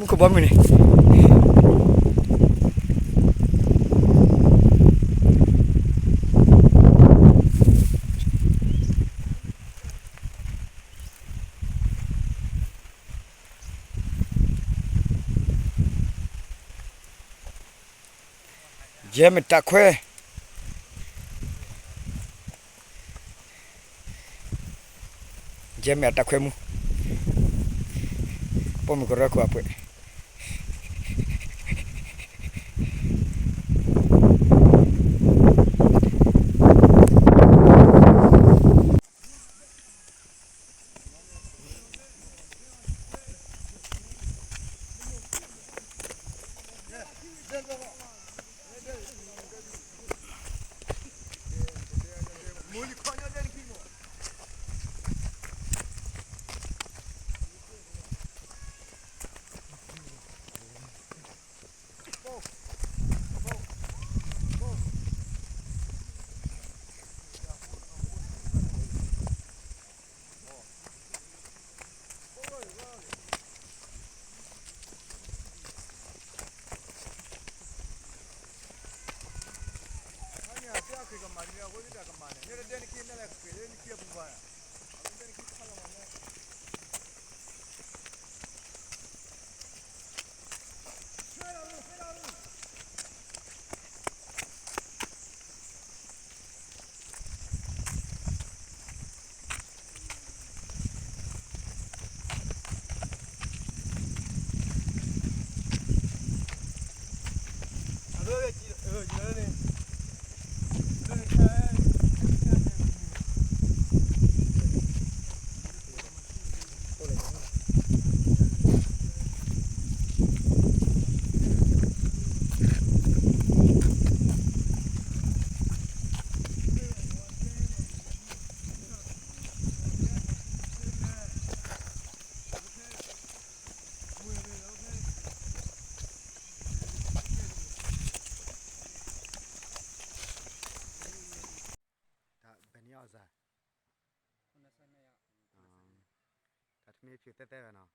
မူခိၣ်ဘီမုၢ်န့ၣ် ယဲမ့ၢ်တၢ်ခွဲ ယဲမ့ၢ်အတၢ်ခွဲမူ ပိာ်မုၣ်ကရၢခိၣ်အပှဲၤ တၢ်ဘယ်နှစ်ယောက်အစၢ် တၢ်တမ့ၢ်ဖျိးသဲသဲဝဲနီၤ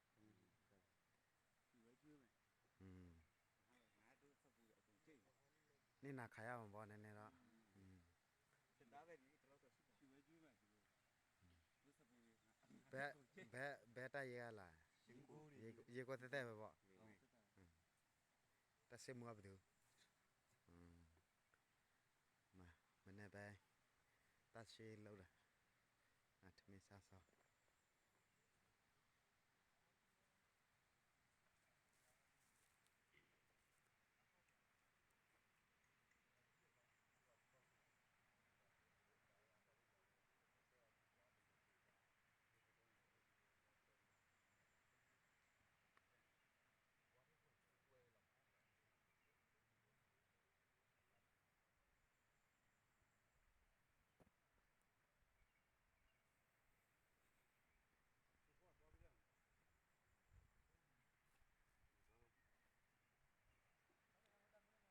န့ၢ်နၤခးယါမဘီန့ၣ်န့ၣ်လီၤ ဘဲ ဘဲ ဘဲတၢ်ယဲၢ်ဂၤလၢ် ယဲၢ်ကီၢ်သဲသဲဝဲဘီ တၢ်စ့ၢ်မူအပဒု မ့ၢ်န့ၣ်ဘဲ တၢ်စ့ၢ်လိာ်ဒီး နထမ့ၢ်စၢ်စီ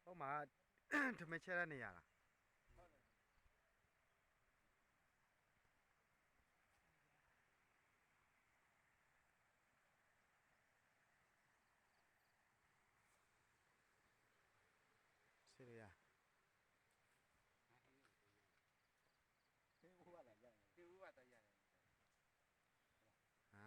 အိၣ်မး ထမ့ၢ်ဆဲးဒၣ်န့ၣ်ယၤလီၤ ဆ့လယါ ဟါ